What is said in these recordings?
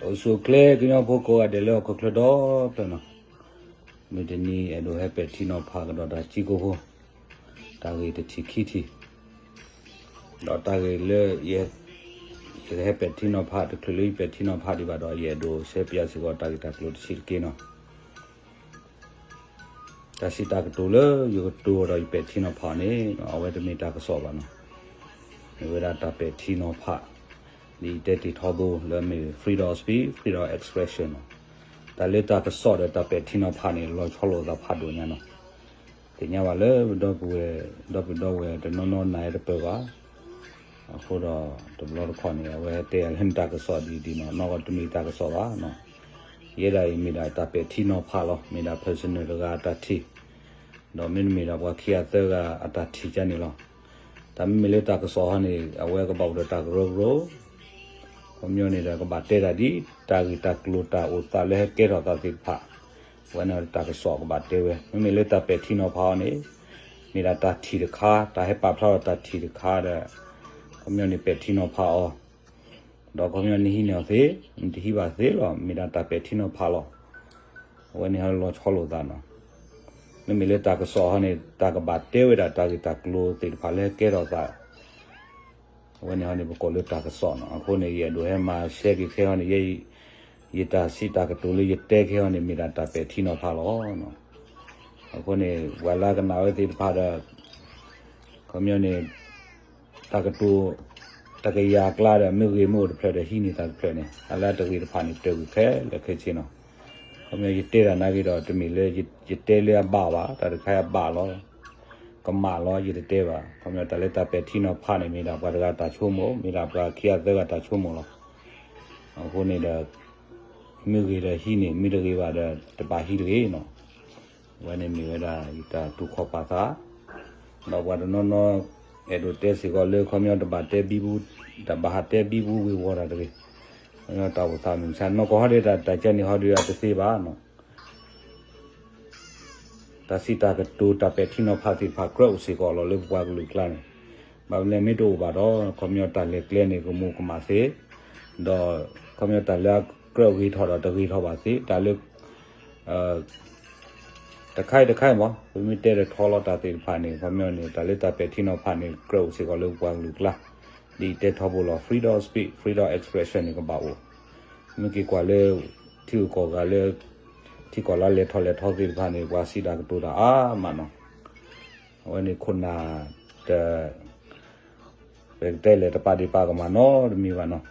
အိၣ်ဆူၣ်အိၣ်ချ့ ကညီဖိကိးဂၤဒဲးလၢဟီၣ်ခိၣ်ချၢဒီဖျၢၣ်နီၤ, မုၢ်တနံၤအဲၣ်ဒိးဟဲပဲာ်ထံနီၤဖးကဒီးတၢ်စုကဝဲၤဖိ, တၢ်ဂ့ၢ်တထံၣ်ခံထံၣ်, ဒီးတၢ်ဂ့ၢ်လၢ ယကဟဲပဲာ်ထံနီၤဖး တချုးလၢယပဲာ်ထံနီၤဖးဒံးဘၣ်ဒီး ယအဲၣ်ဒိးရှဲပၠးစ့ၢ်ကီးတၢ်ဂ့ၢ်တၢ်ကျိၤတဆံးတက့ၢ်နီၤ. တၢ်စံးတၢ်ကတိၤလၢယကတိၤဒီးယပဲာ်ထံနီၤဖးန့ၣ် အဝဲတမ့ၢ်တၢ်ကစီၣ်ဘၣ်နီၤ, မ့ၢ်ဝဲဒၣ်တၢ်ပဲာ်ထံနီၤဖး, ဒ်ယတဲတ့ၢ်ထီဘိလၢမ့ၢ် freedom of speech, freedom of expression နီၤ. တၢ်လၢတၢ်ကစီၣ်ဒီးတၢ်ပဲာ်ထံနီၤဖးန့ၣ် လီၤဆီလိာ်သးဖးဒိၣ်ညါနီၤ. သ့ၣ်ညါဘၣ်လၢပဒီပုၢ်ဝဲၢ် ဒီပုၢ်ဝဲၢ်တနီၤနီၤနာ်အတပၢၢ်ဘၣ်. အဃိဒီးတဘျီတခီၣ်န့ၣ် အဝဲတဲယၤလၢနတၢ်ကစီၣ်ဒ်ဒ်နီၤ နီၢ်ကီၢ်တမ့ၢ်တၢ်ကစီၣ်ဘၣ်နီၤ. ယဲဒၣ်အံၤမ့ၢ်ဒၣ်တၢ်ပဲာ်ထံနီၤဖးလီၤ, မ့ၢ်ဒၣ် personal တဂၤအတၢ်ထံၣ်, ဒီးမ့တမ့ၢ်ဒီးပှၤခံဂၤသၢဂၤအတၢ်ထံၣ်ကန့ၣ်လီၤ. တၢ်မ့မ့ၢ်လၢတၢ်ကစီၣ်ဟီန့ၣ် အဝဲကဘၣ်အိၣ်ဒီးတၢ်ကရၢကရိ, ခီပညီန့ၣ်ဒီးကဘၣ်တဲတၢ်ဒ်တၢ်ဂ့ၢ်တၢ်ကျိၤတၢ်အိၣ်သးလၢဟဲကဲထီၣ်သးသ့ၣ်တဖၣ်, အဝဲန့ၣ်တၢ်ကစီၣ်ကဘၣ်တဲဝဲ. မ့မ့ၢ်လၢတၢ်ပဲာ်ထံနီၤဖးဟီန့ၣ် မ့ၢ်ဒၣ်တၢ်ထံၣ်တခါ, တၢ်ဟဲပာ်ဖျါထီၣ်တၢ်ထံၣ်တခါဒီး ခီပညီန့ၣ်ပဲာ်ထံနီၤဖးအီၤ, ဒီးခီပညီနဟံးန့ၢ်အီၤသ့, နတဟံးဘၣ်သ့လီၤ, မ့ၢ်ဒၣ်တၢ်ပဲာ်ထံနီၤဖးလီၤ. အဝဲန့ၣ်ဟီလီၤဆီလိာ်သးနီၤ. မ့မ့ၢ်လၢတၢ်ကစီၣ်ဟီန့ၣ် တၢ်ကဘၣ်တဲဝဲဒၣ်တၢ်ဂ့ၢ်တၢ်ကျိၤသ့ၣ်တဖၣ်လၢဟဲကဲထီၣ်သး အဝဲန့ၣ်ဟီန့ၣ် ပကိးလၢတၢ်ကစီၣ်နီၤ. အဃိန့ၣ် ယအဲၣ်ဒိးဟဲမၤရှဲက့ၤခဲဟီန့ၣ် ယ ယတၢ်စံးတၢ်ကတိၤလၢယတဲခဲဟီန့ၣ် မ့ၢ်ဒၣ်တၢ်ပဲာ်ထံနီၤဖးလီၤ. အဃိန့ၣ် ပှၤလၢကနၣ်ဝဲသ့ၣ်တဖၣ်ဒီး ခီပညီန့ၣ် တၢ်ကတိၤ တကယၤအကျါဒီး မ့ၢ်ဂ့ၤမ့ၢ်အိၣ်တဖျၢၣ်ဒီး ဟံးန့ၢ်တၢ်တဖျၢၣ်န့ၣ် အလၢတဂ့ၤတဖၣ်န့ၣ် တၢၢ်ကွံာ်ခဲလၢာ်ခဲဆ့နီၤ. ခီပညီယတဲတၢ်နာ်က့ဒီး တမ့ၢ်လၢ ယတဲလၢအဘၣ်ဘၣ်, တၢ်တခါအံၤအဘၣ်လီၤ ကမၣ်လီၤ ယတတဲဘၣ်. ခီပညီတၢ်လၢတၢ်ပဲာ်ထံနီၤဖးန့ၣ် မ့ၢ်ဒၣ်ပှၤတဂၤတၢ်ဆိကမိၣ်, မ့ၢ်ဒၣ်ပှၤခံဂၤသၢဂၤတၢ်ဆိကမိၣ်လီၤ. အဃိန့ၣ်ဒီး မ့ၢ်ဂ့ၤဒီးဟံးန့ၢ်, မ့ၢ်တဂ့ၤဘၣ်ဒီး တဘၣ်ဟံးတဂ့ၤနီၤ. အဝဲန့ၣ်မ့ၢ်ဝဲဒၣ်ယတၢ်တူၢ်ခီၣ်ပာ်သး, ဒီးပှၤတနီၤနီၤ အဲၣ်ဒိးတဲစ့ၢ်ကီးလၢခီပညီတဘၣ်တဲဘံဘူ, တဘၣ်ဟးတဲဘံဘူဝ့ၤဝီၤတၢ်တဂ့ၤ. ခီပညီတၢ်အိၣ်သးမုၢ်မဆါ နီၢ်ကီၢ်ဟီဒီးတၢ် တၢ်ကဲန့ၣ်ဟီဒီးအတသ့ဘၣ်နီၤ. တၢ်စံးတၢ်ကတိၤ တၢ်ပဲာ်ထံနီၤဖးသ့ၣ်တဖၣ် ကြၢးအိၣ်စ့ၢ်ကီးလီၤလၢပပှၤကလုာ်အကျါန့ၣ်, ဘၣ်မနုၤလဲၣ်မ့ၢ်တအိၣ်ဘၣ်ဒီး ခီပညီတၢ်လဲၤကျဲန့ၣ် ကမူကမၣ်သ့, ဒီးခီပညီတၢ်လၢအကြၢးဂ့ၤထီၣ်ဒီးတဂ့ၤထီၣ်ဘၣ်သ့, တၢ်လၢ တခါအံၤတခါအံၤမး ပမ့ၢ်တဲဒီးထီလီၤတၢ်သ့ၣ်တဖၣ်န့ၣ် ခီပညီန့ၣ် တၢ်လၢတၢ်ပဲာ်ထံနီၤဖးန့ၣ် ကြၢးအိၣ်စ့ၢ်ကီးလၢပပှၤကလုာ်အကျါ, ဒ်ယတဲထီဘိလီၤ freedom of speech, freedom of expression န့ၣ် ကဘၣ်အိၣ်, မ့ၢ်က့ၤကွၢ်လၢ ထံဂုၤကီၢ်ဂၤလၢ ထံကီၢ်လၢလဲၤထီၣ်လဲၤထီသ့ၣ်တဖၣ်န့ၣ် ပှၤစံးတၢ်ကတိၤတၢ်အါမးနီၤ, အဝဲန့ၣ်ခိၣ်နၢ်တ ပကတဲလဲၣ် တပာ်ဒ့ၣ်ပာ်ကမၣ်နီတမံၤဘၣ်နီၤ.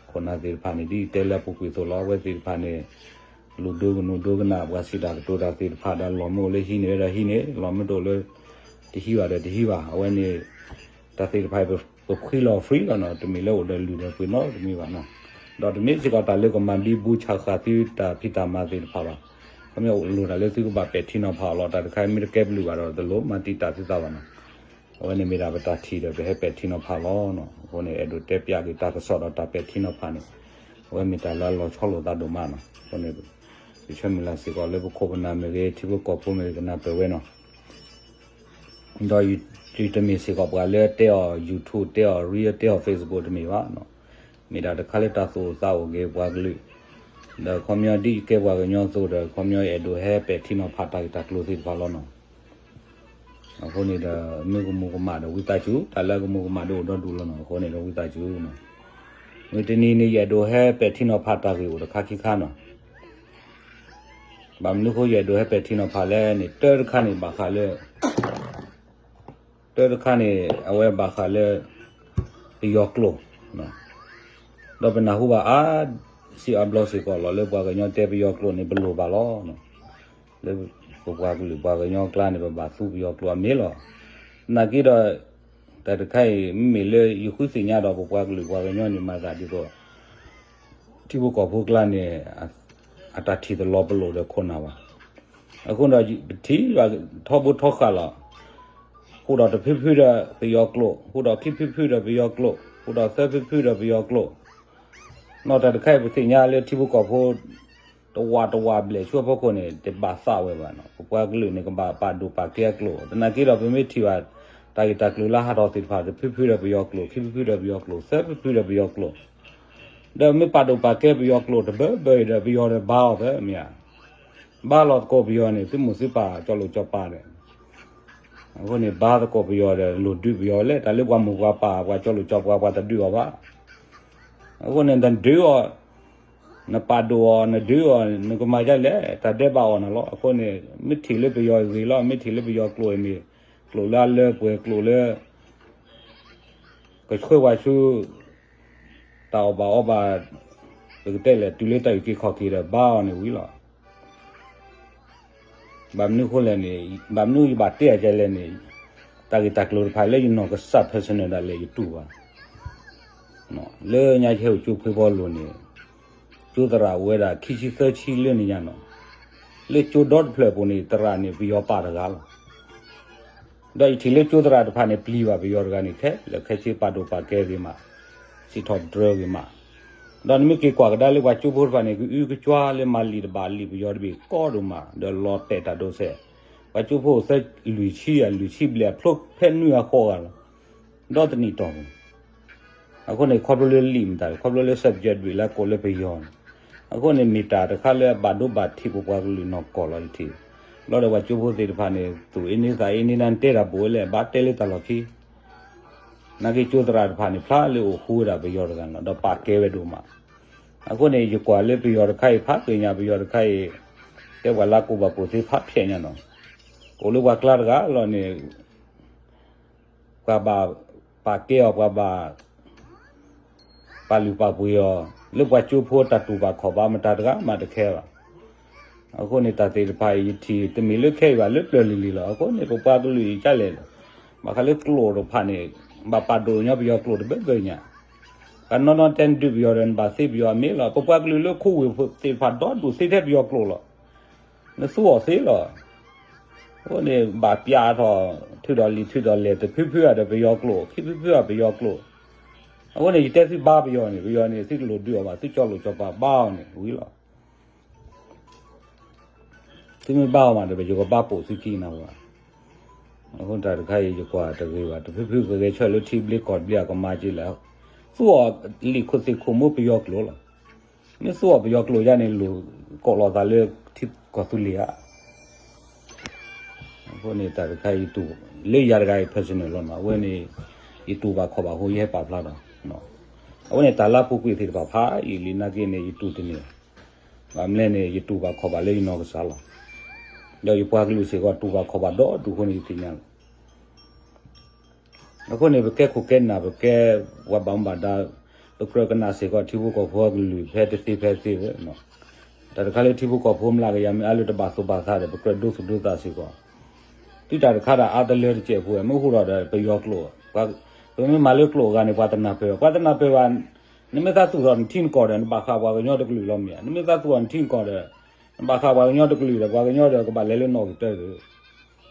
ခိၣ်နၢ်သ့ၣ်တဖၣ်န့ၣ် ဒ်တဲလၢအပူၤကွံာ်အသိးလီၤ. အဝဲသ့ၣ်တဖၣ်န့ၣ် လူၤဒိကနူၤဒိကနၣ် ပှၤစံးတၢ်ကတိၤတၢ်သ့ၣ်တဖၣ်ဒီး လီၤမ့ၢ်အိၣ်လၢဟံးန့ၢ်ဝဲဒီးဟံးန့ၢ်, လီၤမ့ၢ်တအိၣ်လၢ တဟံးဘၣ်ဒီးတဟံးဘၣ်. အဝဲန့ၣ် တၢ်သ့ၣ်တဖၣ်အံၤ ပဖှံလီၤ free လီၤနီၤ, တမ့ၢ်လၢအိၣ်ဒီးလုၢ်ဒီးပှ့ၤနီတမံၤဘၣ်နီၤ. ဒီးတမ့ၢ်စ့ၢ်ကီးတၢ်လၢကမၤဘံဘူဆးဃာ်သုတၢ်ဖံးတၢ်မၤသ့ၣ်တဖၣ်ဘၣ်. ခီပညီအိၣ်လိၣ်တၢ်လၢသုကဘၣ်ပဲာ်ထံနီၤဖးအီၤလီၤ. တၢ်တခါအံၤမ့ၢ်တကဲဘျုးဘၣ်ဒီး တလိၣ်မၤတံာ်တာ်သုသးဘၣ်နီၤ. အဝဲန့ၣ်မ့ၢ်ဒၣ်ပတၢ်ထံၣ်ဒီးပဟဲပဲာ်ထံနီၤဖးလီၤနီၤ. အဃိန့ၣ် အဲၣ်ဒိးတဲပျးက့ၤတၢ်ကစီၣ်ဒီးတၢ်ပဲာ်ထံနီၤဖးန့ၣ် အဝဲမ့ၢ်တၢ်လၢအလီၤဆီလိာ်သးဒိၣ်မးနီၤ. အဃိန့ၣ် ယဆၢမုၢ်လၢ်စ့ၢ်ကီးလၢပခိၣ်ပနၢ်မ့ၢ်ဂ့ၤ ထံဖိကီၢ်ဖိမ့ၢ်ဂ့ၤ ကနၢ်ပၢၢ်ဝဲနီၤ. ဒီးယတမ့ၢ်စ့ၢ်ကီးပှၤလၢတဲအီၤ YouTube တဲအီၤ reel တဲအီၤ Facebook တမ့ၢ်ဘၣ်နီၤ. မ့ၢ်ဒၣ်တခါလၢတၢ်သူၣ်အိၣ်သးအိၣ်က့ၤပှၤကလုာ်, ဒီးခီပညီဒ်ယကဲပှၤကညီအသိးဒီး ခီပညီအဲၣ်ဒိးဟဲပဲာ်ထံနီၤဖးတၢ်ဂ့ၢ်တၢ်ကျိၤသ့ၣ်တဖၣ်လီၤနီၤ. အဃိန့ၣ်ဒီး မ့ၢ်ကမူၤကမၣ်ဒီးဝံသးစူၤ, တၢ်လၢအကမူၤကမၣ်ဒီးအိၣ်ဒီဒူၣ်လီၤနီၤ. အဃိန့ၣ်ဒီးဝံသးစူၤနီၤ. မုၢ်တနံၤန့ၣ် ယအဲၣ်ဒိးဟဲပဲာ်ထံနီၤဖးတၢ်ဂ့ၢ်အိၣ်တခါခံခါနီၤ. ဘၣ်မနုၤအဃိယအဲၣ်ဒိးဟဲပဲာ်ထံနီၤဖးလဲၣ်န့ၣ် တၢတခါန့ၣ်ဘၣ်ဃးလၢ တၢတခါန့ၣ် အဝဲဘၣ်ဃးလၢ ပယီၤကျိာ်, ဒီးပနၢ်ဟူဘၣ်အါစုအါဘျီစ့ၢ်ကီးလီၤ လၢပှၤကညီတဲပယီၤကျိာ်န့ၣ် ပလိၣ်ဘၣ်လီၤ. လၢပပှၤကလုာ်ပှၤကညီအကျါန့ၣ် ပဘၣ်သူပယီၤကျိာ်အမ့ၢ်လီၤ. သနာ်က့ဒီး တၢ်တခါအံၤ မ့မ့ၢ်လၢယဃုသ့ၣ်ညါဒီးပပှၤကလုာ်ပှၤကညီန့ၣ် မၤသးဒ်သိး ထံဖိကီၢ်ဖိအကျါန့ၣ် အတၢ်ထံၣ်တလီၤပလိာ်ဒီးခိၣ်နၢ်ဘၣ်. အဃိဒီး ပထံၣ်ဘၣ်ထီဘိထီဃာ်လီၤ. ဃိဒီးတဖုဖုဒီးပယီၤကျိာ်, ဃိဒီးခံဖုဖုဒီးပယီၤကျိာ်, ဃိဒီးသၢဖုဖုဒီးပယီၤကျိာ်. နီၢ်တၢ်တခါအံၤ ပသ့ၣ်ညါလၢထံဖိကီၢ်ဖိ တဝာ်တဝာ်ဘျဲၣ်ဆူအဖီခိၣ်န့ၣ် တဘၣ်သးဝဲဘၣ်နီၤ. ပပှၤကလုာ်န့ၣ် ကဘၣ်ပာ်ဒိၣ်ပာ်ကဲအကျိာ်. သနာ်က့ဒီး ပမ့ၢ်ထံၣ်ဘၣ် တၢ်ဂ့ၢ်တၢ်ကျိၤလၢဟးထီၣ်သ့ၣ်တဖၣ် တဖုဖုဒီးပယီၤကျိာ်, ခံဖုဖုဒီးပယီၤကျိာ်, သၢဖုဖုဒီးပယီၤကျိာ်. ဒီးမ့ၢ်ပာ်ဒိၣ်ပာ်ကဲပယီၤကျိာ်တဘၢဘၢအံၤဒီး ပယီၤဒီးဘါအီၤသၢမ့ၢ်ဧါ. ဘါလီၤသကိးပယီၤန့ၣ် သုးမုၢ်သုးပၢ်ကၠီလိာ်ကၠီပၤဒီး အဃိန့ၣ် ဘါသကိးပယီၤဒီး လိၣ်ဒုးပယီၤလဲၣ်, တၢ်လၢပှၤမိၢ်ပှၤပၢ် ပှၤကၠီလိာ်ကၠီပၤ ပှၤတဒုးအီၤဘၣ်. အဃိန့ၣ် နဒုးအီၤ, နပာ်ဒိၣ်အီၤ နဒုးအီၤ နကမၤဒ်လဲၣ်, တၢ်ဒဲးဘးအီၤနၤလီၤ. အဃိန့ၣ် မ့ၢ်ထံၣ်လၢပယီၤအဂ့ၤလီၤ, မ့ၢ်ထံၣ်လၢပယီၤကျိာ်အံၤမ့ၢ် ကျိာ်လၢအလၢပှဲၤ ကျိာ်လၢ ကဆှၢပှၤဆူ တၢ်အီၣ်ဘၣ်အီဘၣ် ပကတဲလဲၣ် တုၤလၢတၢ်အုၣ်က့ၤခီၣ်က့ၤဒီး ဘါအီၤန့ၣ်ဝံၤလီၤ. ဘၣ်မနုၤအဃိလဲၣ်န့ၣ်, ဘၣ်မနုၤယဘၣ်တဲအကဲလဲၣ်န့ၣ်, တၢ်ဂ့ၢ်တၢ်ကျိၤတဖၣ်လၢယနီၢ်ကစၢ် personal ဒၣ်လဲာ်ယတူၢ်ဘၣ်. လၢညါယဟဲအိၣ်ကၠိဖှ့ဘီလိၤန့ၣ်, ကၠိသရၣ်အိၣ်ဝဲဒၣ်ခံဆံသၢဆံလၢန့ၣ်ညါနီၤ, လၢကၠိဒီတဖျၢၣ်အပူၤန့ၣ် သရၣ်န့ၣ် ပယီၤပာ်တဂၤလီၤ. ဒီးယထံၣ်လၢကၠိသရၣ်တဖၣ်န့ၣ် ပျံၤဘၣ်ပယီၤတဂၤန့ၣ် ခဲလၢာ်ခဲဆ့ ပာ်ဒိၣ်ပာ်ကဲဂ့ၤမး, စံးထီၣ်ပတြၢၤဂ့ၤမး, ဒီးနမ့ၢ်က့ၤကွၢ်ကဒါလၢပှၤကၠိဖိတဖၣ်န့ၣ် ကအုကကွါလၢမၤလံာ်တဘၣ်လံာ်ပယီၤတဘ့ၣ်ကီဒိၣ်မး ဒီးလီၤတဲာ်တၢ်ဒိးစဲး, ပှၤကၠိဖိအိၣ်သၢလွံၢ်ဆံ လွံၢ်ဆံဘျဲၣ် အဖျိဖဲနွံဂၤဃိးဂၤလီၤ. ဒီတနံၣ်တီၢ်ပူၤ အဃိန့ၣ် ခီဖျိလၢလံာ်မတၤ ခီဖျိလၢ subject တဘ့ၣ်လၢကိးလၢပယီၤန့ၣ်, အဃိန့ၣ် မ့ၢ်တၢ်တခါလၢအဘၣ်ဒိဘၣ်ထံးပပှၤကလုာ်နီၢ်ကီၢ်လီၤ. ယထံၣ် လီၤဒီးပှၤကၠိဖိသ့ၣ်တဖၣ်န့ၣ် သူၣ်အ့န့သးအ့န့ နတဲတၢ်ဘိးဝဲလဲၣ် ဘၣ်တဲလၢတၢ်လီၢ်ခံ နာ်က့ကၠိသရၣ်တဖၣ်န့ၣ် ဖျါလၢအိၣ်ဃူဝဲဒၣ်ပယီၤတဂၤလီၤ. ဒီးပာ်ကဲဝဲဒိၣ်မး. အဃိန့ၣ် ယကွၢ်လၢပယီၤတခါအံၤ ဖးသ့ၣ်ညါပယီၤတခါအံၤ တဲပှၤလၢကိၣ်ဘၣ်ကိၣ်သ့ဖးဖျဲးညါနီၤ, အိၣ်လၢပှၤကျါတဂၤလီၤန့ၣ် ပှၤဘၣ်ပာ်ကဲအီၤ ပှၤဘၣ် ပာ်လုၢ်ပာ်ပှ့ၤအီၤ လၢပှၤကၠိဖိတၢ်တူၢ်ဘၣ်ခီၣ်ဘၣ် မတၤတဂၤမးတခဲဘၣ်. အဃိန့ၣ် တၢ်သ့ၣ်တဖၣ်အံၤ ယထံၣ်တမ့ၢ်လၢခဲအံၤဘၣ် လၢပျၢၤလံၤလံၤလီၤ. အဃိန့ၣ် ပပှၤကလုာ်အံၤကလဲၣ်, ဘၣ်ဃးလၢကျိာ်တဖၣ်န့ၣ် ဘၣ်ပာ်ဒိၣ်ညီပယီၤကျိာ်တဘၢဘၢညါ, ပှၤနီၢ်နီၢ်တဲနဒုးပယီၤဒီး နဘၣ်သ့ပယီၤအမ့ၢ်လီၤ. ပပှၤကလုာ်လၢခိဝ့ၢ်သ့ၣ်တဖၣ်ဒီဒူၣ်သ့ထဲပယီၤကျိာ်လီၤ. နသူအီၤသ့လီၤ. အဃိန့ၣ် ဘၣ်ပျးထီၣ် ထုးဒီးလံာ်ထုးဒီးလဲၢ် တဖုဖုဧါဒီးပယီၤကျိာ် ခံဖုဖုဧါပယီၤကျိာ်. အဃိန့ၣ် ယတဲသုဘါပယီၤန့ၣ် ပယီၤန့ၣ် သုတလိၣ်ဒုးအီၤဘၣ် သုကၠီလိာ်ကၠီပၤဘါအီၤန့ၣ်ဝံၤလီၤ. သုမ့ၢ်ဘါအီၤမးဒီး ပယီၤကဘါပိာ်သုခံနၤဝဲ. အဃိတၢ်တခါအံၤ ယကွၢ်တဂ့ၤဘၣ် တဖုဖုကဂဲၤဆၢထၢၣ်လၢထံဘျ့ကီၢ်ဘျ့အကမါက့လဲၣ်, သူအီၤလံာ်ခိၣ်သ့ၣ်ခိၣ်မ့ၢ်ပယီၤကျိာ်လီၤ. မ့ၢ်သူအီၤပယီၤကျိာ်ယါန့ၣ် လိၣ်ကိးလီၤသးလၢထံကီၢ်သူလ့ၤဧါ. အဃိန့ၣ် တၢ်တခါအံၤယတူၢ် လၢယၤတဂၤအံၤ personal လီၤနီၤ. အဝဲန့ၣ် ယတူၢ်ဘၣ်ခီၣ်ဘၣ်အဃိ ယဟဲပာ်ဖျါဒီး အဝဲန့ၣ် တၢ်လၢပူၤကွံာ်သ့ၣ်တဖၣ်ဖးအံၤလံနာ်က့န့ၣ် ယတူၢ်တန့ၢ်. ဘၣ်မနုၤလဲၣ်န့ၣ် ယတူၢ်ဘၣ်ခီၣ်ဘၣ်လၢယနီၢ်ကစၢ်လီၤ. ဒီးယပှၤကလုာ်စ့ၢ်ကီး တူၢ်ဘၣ်ခီၣ်ဘၣ်ဒီဒူၣ်အဃိန့ၣ် ယသ့ၣ်ညါလီၤ. အဃိန့ၣ် ပကဲခိၣ်ကဲနၢ် ပကဲပှၤဘၣ်မူဘၣ်ဒါ ပကြၢးကနၣ်စ့ၢ်ကီး ထံဖိကီၢ်ဖိအကလုာ် ဖဲတသ့ဖဲသ့ဝဲ. တၢ်တခါလၢထံဖိကီၢ်ဖိမျးကယၤမ့ၢ်အါလၢတဘၣ်သူၣ်ဘၣ်သးဒီး ပကြၢးဒိသူၣ်ဒိသးစ့ၢ်ကီး. သုတၢ်တခါဒၣ်အါတလၢတစဲးဖိဝဲ မ့ၢ်ဟူထီၣ်ဒီးပယီၤကျိာ်, ပမ့ၢ်မၤလၢကျိာ်အဂၤန့ၣ် ပှၤတနၢ်ပၢၢ်ဘၣ်, ပှၤတနၢ်ပၢၢ်ဘၣ်. နမ့ၢ်သးသူၣ်ထီၣ်နထံနကီၢ်ဒီး နဘၣ်ဃးပှၤကညီတကလုာ်လီၤမ့ၢ်ဧါ. နမ့ၢ်သးသူၣ်ထီၣ်နထံနကီၢ်ဒီး နဘၣ်ဃးပှၤကညီတကလုာ်ဒီး ပှၤကညီဒီးကဘၣ်လဲၤလၢနီၣ်ဂံၢ်တၢၢ်ဒီး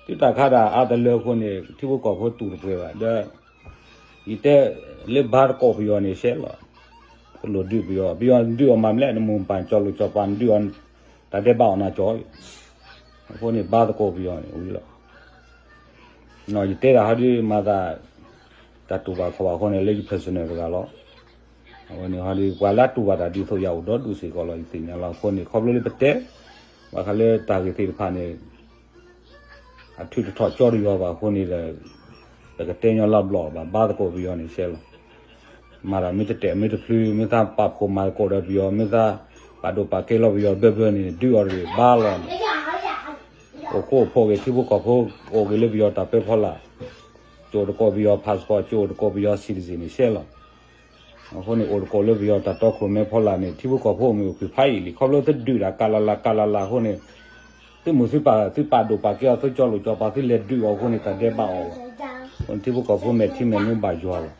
သုတၢ်ခါဒၣ်အါတလၢအဃိန့ၣ် ထံဖိကီၢ်ဖိတူၢ်တပှဲၤဘၣ်ဒီး ယတဲလၢဘါသကိးပယီၤန့ၣ်ရှဲလီၤ. ပလိၣ်ဒုးပယီၤ, ပယီၤဒုးအီၤမၤမလဲၣ်, နမိၢ်ပၢ်ကၠီလိာ်ကၠီပၤ နဒုးအီၤ တၢ်ဒဲးဘးအီၤနၤကၠီလံ. အဃိန့ၣ် ဘါသကိးပယီၤန့ၣ်ဝံၤလီၤ. ယတဲတၢ်ဟီဒုးမၤသး တၢ်တူၢ်ဘၣ်ခီၣ်ဘၣ်အဃိန့ၣ် လၢယ personal တဂၤလီၤ. အဝဲန့ၣ်ဟီဒုး ပှၤလၢတူၢ်ဘၣ်တၢ်ဒ်သိးယၤအိၣ်ဒီဒူၣ်စ့ၢ်ကီးလီၤ ယသ့ၣ်ညါလီၤ. အဃိန့ၣ် ခီဖျိလၢပတဲ ဘၣ်ဃးလၢတၢ်ဂ့ၢ်သ့ၣ်တဖၣ်န့ၣ် အထုးတထီၣ်ကၠီတယီၤဘၣ်အဃိန့ၣ်ဒီး ပကတဲညီလၢဘျီၣ်ဘၣ် ဘါသကိးပယီၤန့ၣ်ရှဲလီၤ. မၤတၢ်မ့ၢ်တတဲာ်မ့ၢ်တဖျု မ့ၢ်သးပာ်ဖှိၣ်မၤသကိးဒီးပယီၤ မ့ၢ်သးပာ်ဒိၣ်ပာ်ကဲလီၤပယီၤဘၢဘၢန့ၣ် ဒုးအီၤတဂ့ၤ ဘါလီၤန့ၣ် အိၣ်ဃူအိၣ်ဖိးဂ့ၤ ထံဖိကီၢ်ဖိ အိၣ်ဂ့ၤလၢပယီၤတၢ်ပၢဖီလာ်, ကၠိၣ်တကိးပယီၤ passport ကၠိၣ်တကိးပယီၤ citizen န့ၣ်ရှဲလီၤ. အဃိန့ၣ် အိၣ်တကိးလၢပယီၤတၢ်တီခိၣ်မဲဖီလာ်န့ၣ် ထံဖိကီၢ်ဖိအိၣ်မ့ၢ်အိၣ်ဖုၣ်ဖးအံၤလံ. ခီဖျိသုဒုးတၢ်ကလၤလၤကလၤလၤအဃိန့ၣ် သုးမုၢ်သုပၢ် သုပာ်ဒိၣ်ပာ်ကဲအီၤ သုကၠီလိာ်ကၠီပၤ သုလဲၤဒုးအီၤအဃိန့ၣ် တၢ်ဒဲးဘးအီၤလီၤ. အဃိန့ၣ် ထံဖိကီၢ်ဖိမဲာ်ထံမဲာ်နိဘၣ်ယွၤလီၤ.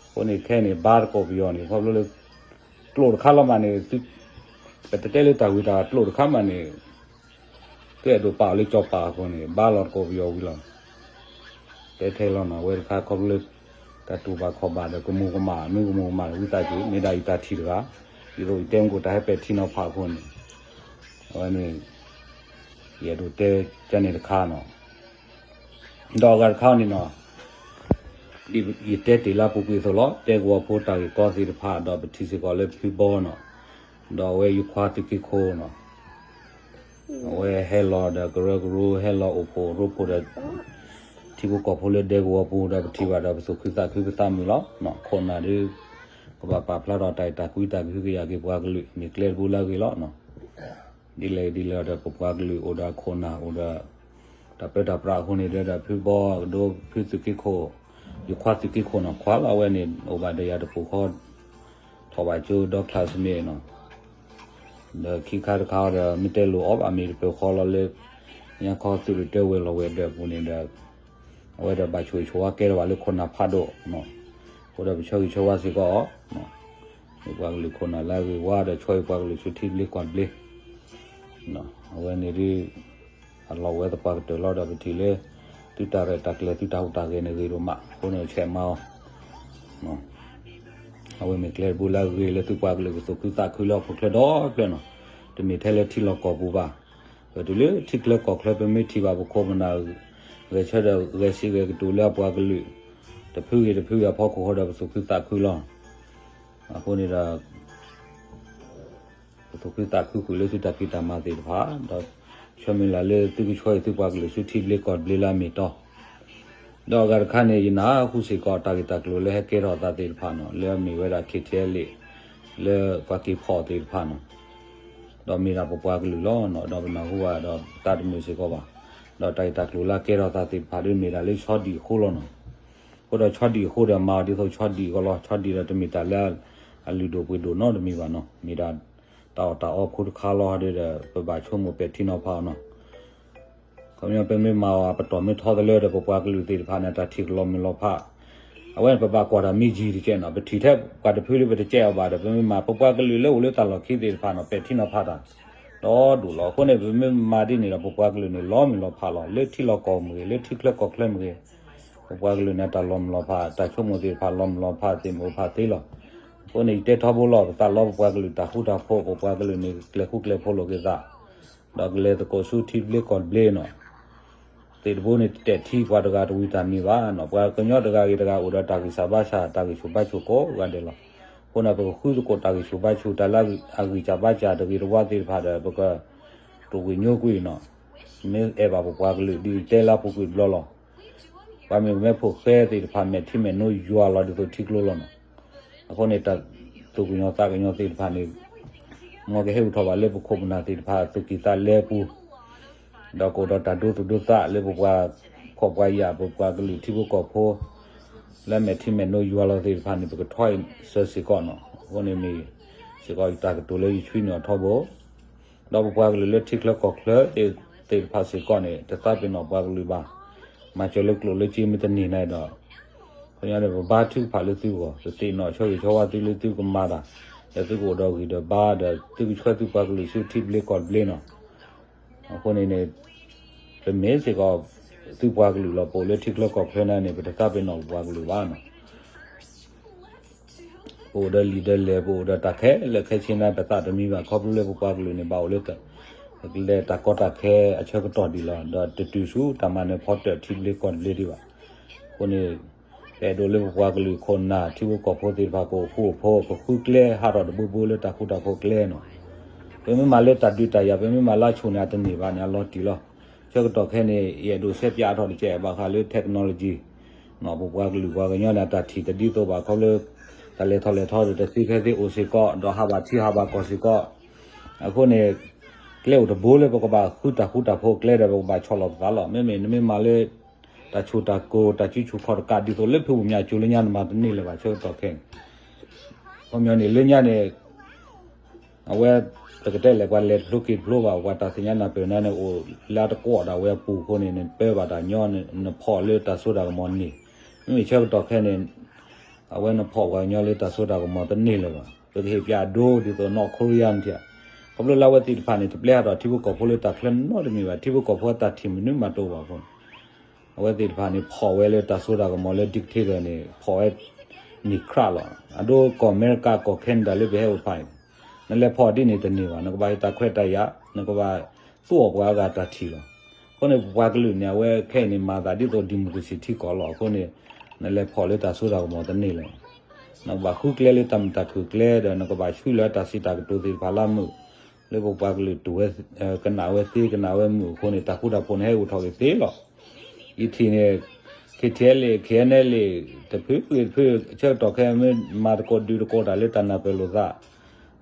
အဃိန့ၣ် ခဲအံၤန့ၣ် ဘါသကိးပယီၤန့ၣ် ခီဖျိလၢ ကျိာ်တခါလီၤမးန့ၣ် ပတတဲလၢတၢ်ဝံၤတၢ်ကျိာ်တခါမးန့ၣ် သုအဲၣ်ဒိးပာ်အီၤလၢကၠီပၤအဃိန့ၣ် ဘါလီၤသကိးပယီၤဝံၤလီၤ. တဲထဲလီၤနီၤ အဝဲတခါခီဖျိလၢ တၢ်တူၢ်ဘၣ်ခီၣ်ဘၣ်ဒီး ကမူၤကမၣ် မ့ၢ်ကမူၤကမၣ် ဝံသးစူၤ မ့ၢ်ဒၣ်ယတၢ်ထံၣ်တဂၤ, ဒ်သိးယတဲမုၢ်ကိၣ်တၢ်ဟဲပဲာ်ထံနီၤဖးအဃိန့ၣ် အဝဲန့ၣ် ယအဲၣ်ဒိးတဲကန့ၣ်တခါနီၤ. ဒီးအဂၤတခါန့ၣ်နီၤ ယတဲတ့ၢ်လၢအပူၤကွံာ်အသိးလီၤ, တဲကဝီၤဖိတၢ်ဂ့ၢ်ကီသ့ၣ်တဖၣ် ဒီးပထံၣ်စ့ၢ်ကီးလၢဖုဘီနီၤ, ဒီးအဝဲယခွါသုးက့ခိၣ်နီၤ, အဝဲဟဲလီၤဒီးကရၢကရိ ဟဲလီၤအိၣ်ဖှိၣ်ရိဖှိၣ်ဒီး ထံဖိကီၢ်ဖိလၢဒဲကဝီၤပူၤ ဒီးပထံၣ်ဘၣ်ဒီးပသူၣ်ခုသးခုပသးမုာ်လီၤ. ခိၣ်နၢ်ဒုး ကဘၣ်ပာ်ဖျါထီၣ်တၢ်အဲၣ်တၢ်ကွံတၢ်ကဟုကယာ်က့ၤပှၤကလုာ် မ့ၢ်ကျဲတဘိလၢအဂ့ၤလီၤ. ဒ်လဲၣ်ဒ်လဲၣ်ဒီး ပပှၤကလုာ်အိၣ်ဒီးခိၣ်နၢ်အိၣ်ဒီး တၢ်ပၢတၢ်ပြးအဃိန့ၣ်ဒီး ဖုဘီကဒိဖုသုးက့ခိၣ်, ယခွါသုးက့ခိၣ်နီၤ ခွါလီၤ အဝဲန့ၣ် အိၣ်ဘၣ်ဒီးယၤတပူၤဃီ ထီၣ်ဘၣ်ကၠိဒီချၢ်စမ့ၢ်နီၤ, ဒီးခံခါတခါဒီး မ့ၢ်တဲလိာ်အီၤဘၣ်မ့ၢ်တပၢၤဃီလီၤလၢ ညါခီသုးရ့ၣ်တၢဝဲၤလီၤဝဲၤဒၢးပူၤန့ၣ်ဒီး အဝဲဒီးဘၣ်ဆိၣ်ဂ့ၤဆိၣ်ဝါကဲထီၣ်ဘၣ်လၢခိၣ်နၢ်ဖးဒိၣ်, အဃိဒီးပဆၢဂ့ၤဆၢဝါစ့ၢ်ကီးအီၤ, မ့ၢ်ပှၤကလုာ်ခိၣ်နၢ်လၢအဂ့ၤဝါဒီး ဆီအံၤပှၤကလုာ်ဆူထံဘျ့ကီၢ်ဘျ့ အဝဲန့ၣ်ဒ် အလီၢ်ဝဲသပှၢ်ကတၢၢ်လီၤဒီး ပထံၣ်လၢ သုတၢ်ရဲၣ်တၢ်ကျဲၤသုတၢ်ဟူးတၢ်ဂဲၤန့ၣ်ဂ့ၤဒိၣ်မး အဃိန့ၣ်ဆဲးမၤအီၤ, အဝဲမ့ၢ်ကျဲတဘိလၢအဂ့ၤလၢသုပှၤကလုာ်ကသူၣ်ခုသးခုလၢဟီၣ်ခိၣ်ချၢဒီဖျၢၣ်နီၤ, တမ့ၢ်ထဲလၢထံလီၢ်ကီၢ်ပူၤဘၣ်, ပတုၤလၢထံချၢကီၢ်ချၢ ပမ့ၢ်ထံၣ်ဘၣ်ပခိၣ်ပနၢ် ဂဲၤဆၢထၢၣ်ဂဲၤစံးဂဲၤကတိၤလၢအပှၤကလုာ် တဖုဂ့ၤတဖုဂ့ၤအဖီခိၣ်ဃီဒီး ပသူၣ်ခုသးခုလီၤ. အဃိန့ၣ်ဒီး ပသူၣ်ခုသးခုကွံာ်လၢသုတၢ်ဖံးတၢ်မၤသ့ၣ်တဖၣ်, ဒီးဆၢမုၢ်လၢ်လၢသုကဆှၢအံၤသုပှၤကလုာ်ဆူထံဘျ့ကီၢ်ဘျ့လၢအမ့ၢ်တီ, ဒီးအဂၤတခါန့ၣ် ယနၢ်ဟူစ့ၢ်ကီးတၢ်ဂ့ၢ်တၢ်ကျိၤလၢဟဲကဲထီၣ်သးသ့ၣ်တဖၣ်နီၤ, လၢအမ့ၢ်ဝဲဒၣ် ခ့ထံအဲလ့ၣ် လၢပှၤက့ၤဖီၣ်သ့ၣ်တဖၣ်နီၤ, ဒီးမ့ၢ်ဒၣ်ပပှၤကလုာ်လီၤ. ဒီးပနၢ်ဟူဘၣ်ဒီးသးတမုာ်စ့ၢ်ကီးဘၣ်, ဒီးတၢ်ဂ့ၢ်တၢ်ကျိၤလၢအကဲထီၣ်သးသ့ၣ်တဖၣ်ဒ်မ့ၢ်ဒၣ်လၢဆီဒံၣ်အဃိလီၤနီၤ. အဃိဒီးဆီဒံၣ်အဃိဒီးမၤအီၤဒ်သိးဆီဒံၣ်အဂီၢ်လီၤ. ဆီဒံၣ်ဒီးတမ့ၢ်တၢ်လၢအလုၢ်ဒိၣ်ပှ့ၤဒိၣ်နီတမံၤဘၣ်နီၤ, မ့ၢ်ဒၣ်တၢ်အီၣ်တၢ်အီဖိတခါလီၤဒီး ပဘၣ်ဆိကမိၣ်ပဲာ်ထံနီၤဖးအီၤနီၤ. ခီပညီပမ့ၢ်မၤအီၤအပတီၢ်မ့ၢ်ထီတလၢဒီး ပပှၤကလုာ်သ့ၣ်တဖၣ်န့ၣ် တၢ်ထံၣ်ကလီၤမုၢ်လီၤဖး, အဝဲန့ၣ်ပဘၣ်ကွၢ်တၢ်မ့ၢ်ယံၤတကဲးနီၤ, ပထံၣ်ထဲပှၤတဖုလၢပတကဲအီၤဘၣ်ဒီး ပမ့ၢ်မၤ ပပှၤကလုာ်လၢအိၣ်လၢတၢ်လီၢ်ခံသ့ၣ်တဖၣ်နီၤ ပဲာ်ထံနီၤဖးတၢ် ဒီဒူၣ်လီၤ. အဃိန့ၣ် ပမ့ၢ်မၤဒ်န့ၣ်ဒီး ပပှၤကလုာ်န့ၣ် လီၤမုၢ်လီၤဖးလီၤ. လၢထံလီၢ်ကီၢ်မ့ၢ်ဂ့ၤ လၢထံချၢကီၢ်ချၢမ့ၢ်ဂ့ၤ ပပှၤကလုာ်န့ၣ် တၢ်လီၤမုၢ်လီၤဖး တၢ်ဆိကမိၣ်သ့ၣ်တဖၣ်လီၤမုၢ်လီၤဖးသ့ၣ်မ့ၢ်အိၣ်ဖးသ့လီၤ. အဃိန့ၣ် ယတဲထီဘိလီၤ ပသးလီပပှၤကလုာ်တၢ်ဃူတၢ်ဖိး ပပှၤကလုာ်န့ၣ် ကျဲၤဃူကျဲၤဖိးလိာ်က့ၤသး ဒီးကလဲၤသကိးဆူထံဘျ့ကီၢ်ဘျ့နီၤ. သ့ၣ်တဘိန့ၣ် တတဲာ်ထံပှၤတဂၤတဝံၤတၢ်မံၤဘၣ်နီၤ, ပှၤကညီတဂၤဂ့ၤတဂၤအိၣ်ဒီးတၢ်ဂံၢ်စၢ်ဘါစၢ် တၢ်ဂံၢ်ဆူၣ်ဘါဆူၣ်ကိးဂၤဒဲးလီၤ. အဃိန့ၣ် ပကဃုသကိးတၢ်ဂံၢ်ဆူၣ်ဘါဆူၣ် တၢ်လၢအဂံၢ်စၢ်ဘါစၢ်တဂ့ၤတဝါသ့ၣ်တဖၣ်ဒီး ပက တိၢ်ကွံာ်ညိကွံာ်နီၤ, မ့ၢ်အဲၣ်ဘၣ်ပပှၤကလုာ်ဒ်တဲလၢအပူၤကွံာ်တဘျီလီၤ. ပှၤမ့ၢ်မဲာ်ဖိဃဲသ့ၣ်တဖၣ် မဲာ်ထံမဲာ်နိယွၤလီၤဒ်သိးထံကျိလီၤနီၤ. အဃိန့ၣ် တၢ်သူၣ်ကညီၤသးကညီၤသ့ၣ်တဖၣ်န့ၣ် မ်ကဟ့ၣ်အုၣ်ထီၣ်ဘၣ်လၢပခိၣ်ပနၢ်သ့ၣ်တဖၣ် သူၣ်ကံၢ်သးလဲပူၤ ဒီးကအိၣ်ဒီးတၢ်ဒိသူၣ်ဒိသးလၢပပှၤဖှီၣ်ပှၤယာ် ပပှၤကလုာ်ထံဖိကီၢ်ဖိ လၢမဲာ်ထံမဲာ်နိယွၤလီၤသ့ၣ်တဖၣ်န့ၣ် ပကထီၣ်အံၤစၢၤစ့ၢ်ကီးနီၤ. အဃိန့ၣ်မ့ၢ်စ့ၢ်ကီးတၢ်ကတိၤလၢယဆွံနုာ်အီၤထီဘိ ဒီးပပှၤကလုာ်လၢထံချၢကီၢ်ချၢသ့ၣ်တဖၣ်စ့ၢ်ကီးန့ၣ် တသးပ့ၤနီၣ်ပှၤကလုာ်ဘၣ်. မၤစၢၤလၢကျိၣ်လၢစ့မ့ၢ်တန့ၢ်န့ၣ်ဒီး ခီပညီန့ၣ် ပဘါထုကဖၣ်လၢသုဂီၢ် ပသ့ၣ်နီၣ်ဆၢဂ့ၤဆၢဝါသုလၢသုကမၤတၢ် ဒီးသုကအိၣ်ဒီးဂံၢ်ဒီးဘါဒီး သုကဆှၢသုပှၤကလုာ်ဆူထံဘျ့ကီၢ်ဘျ့နီၤ. အဃိန့ၣ်န့ၣ် ပမ့ၢ်စ့ၢ်ကီး သုပှၤကလုာ်လီၤ ပအိၣ်လၢထံချၢကီၢ်ချၢန့ၣ်န့ၣ် ပတသးပ့ၤနီၣ်ပပှၤကလုာ်ဘၣ်နီၤ. ပအိၣ်ဒီးလံာ်ဒီးလဲၢ် ပအိၣ်ဒီးတၢ်ခဲလၢာ်ခဲဆ့န့ၣ် ပသးတမံဘၣ် ခီဖျိလၢပပှၤကလုာ်န့ၣ် ဘၣ်အိၣ်လၢ လၢတၢ်ကီတၢ်ခဲအဆၢကတီၢ်ဒံးလီၤ. ဒီးတတုၤဆူတၢ်မၤနၢၤဖီတၢၣ်ထံဘျ့ကီၢ်ဘျ့ဒံးဘၣ်. အဃိန့ၣ် ပအဲၣ်ဒိးလၢပပှၤကလုာ်ခိၣ်နၢ် ထံဖိကီၢ်ဖိသ့ၣ်တဖၣ် ကအိၣ်ဃူအိၣ်ဖိး ကဃုကျဲဟးထီၣ်တဘိဘိလၢတၢ်ဃူတၢ်ဖိးကျဲနီၤ. ပမ့ၢ်မၤလၢတၢ်ဒုးတၢ်ယၤ ပမ့ၢ်မၤလၢအဆိၣ်န့ၣ် အတန့ၢ်ဘၣ်န့ၣ် အလီၤတံၢ်လီၤ. ဆၢကတီၢ်ခဲန့ၣ် ယအဲၣ်ဒိးရှဲပၠးအါထီၣ်တကဲးဘၣ်ဃးလၢ technology နီၤ ပပှၤကလုာ်ပှၤကညီန့ၣ် တၢ်ထံၣ်တဒ်သိးဘၣ် ခီဖျိ တၢ်လဲၤထီၣ်လဲၤထီဒီး တသ့ခဲသ့အိၣ်စ့ၢ်ကီး ဒီးဟးဘၣ်ထံဟးဘၣ်ကီၢ်စ့ၢ်ကီး. အဃိန့ၣ် ကျဲအိၣ်တဘိလၢပကဘၣ်ဃုတၢ်ဃူတၢ်ဖိးကျဲဒီး ပကဘၣ်ဆီၣ်လီၤပသးလီၤ. မ့မ့ၢ်နမ့ၢ်မၤလၢ တၢ်ဆူၣ်တၢ်ကိၢ် တၢ်စုဆူၣ်ခီၣ်တကး ဒ်သိးလၢဖုမုၢ်မၠးကၠိလၢညါ နမၤတန့ၢ်လၢၤဘၣ် ဆၢကတီၢ်ခဲန့ၣ်. ခီပညီန့ၣ် လၢညါန့ၣ် အဝဲ ပကတဲလဲၣ် ပှၤလဲၤတဖျိက့ၤတဖျိဘၣ် ပှၤတၢ်သ့ၣ်ညါနၢ်ပၢၢ်နၤန့ၣ် အိၣ်လၢအတကွီၣ်ဒၣ်ဝဲအပူၤအဃိန့ၣ် နပၢဘၣ်တၢ်ညီ နဖီၣ်လၢတၢ်စိတၢ်ကမီၤန့ၣ် မ့မ့ၢ်ဆၢကတီၢ်ခဲန့ၣ် အဝဲနဖီၣ်ပှၤကညီလၢတၢ်စိတၢ်ကမီၤတန့ၢ်လၢၤဘၣ်. ပကဟ့ၣ်ပၠးအဒိဒ်သိး North Korea န့ၣ်ထံၣ် ခီဖျိလၢအဝဲသ့ၣ်တဖၣ်န့ၣ် တပျဲဟးထီၣ်ထံဖိကီၢ်ဖိလၢတၢ်ချၢနီတမံၤဘၣ်. ထံဖိကီၢ်ဖိအတၢ်ထံၣ်မနုၤမးတအိၣ်ဘၣ်အဃိန့ၣ် အဝဲသ့ၣ်တဖၣ်န့ၣ် ဖီၣ်ဝဲလၢတၢ်စိတၢ်ကမီၤလၢ dictator န့ၣ် ဖီၣ်ဝဲန့ၣ် crap လီၤ. အဒိကီၢ်အမဲရကၤ ကီၢ် Canada လၢပဟဲအိၣ်တဖၣ်န့ၣ် နလဲၤဖီၣ်ဒ်န့ၣ်တန့ၢ်ဘၣ်. နကဘၣ်ဟ့ၣ်တၢ်ခွဲးတၢ်ယာ် နကဘၣ်သူအီၣ်ပှၤအဂၤတၢ်ထံၣ်လီၤ. အဃိန့ၣ် ပပှၤကလုာ်န့ၣ် အဝဲခဲအံၤန့ၣ် မၤသးဒ်သိး democracy ထံကီၢ်လီၤ. အဃိန့ၣ် နလဲၤဖီၣ်လၢတၢ်စိတၢ်ကမီၤတန့ၢ်လၢၤ. နကဘၣ်ဃုကျဲလၢတၢ်မုာ်တၢ်ခုၣ်ကျဲဒီး နကဘၣ်ဆှံလၢတၢ်စံးတၢ်ကတိၤသ့ၣ်တဖၣ်လၢမုာ်, လၢပပှၤကလုာ်တူၢ်ဝဲ ကနၣ်ဝဲသ့ ကနၣ်ဝဲမုာ်အဃိန့ၣ် တၢ်ဃူတၢ်ဖိးန့ၣ် ဟဲအိၣ်ထီၣ်က့ၤသ့လီၤ. ယထံၣ်န့ၣ် K T L A K N L A တဖုဂ့ၤတဖု ဆၢကတီၢ်ခဲအံၤမ့ၢ်မၤသကိးဒုးသကိးတၢ်လၢတၢ်နၢ်ပၢၢ်လိာ်သး,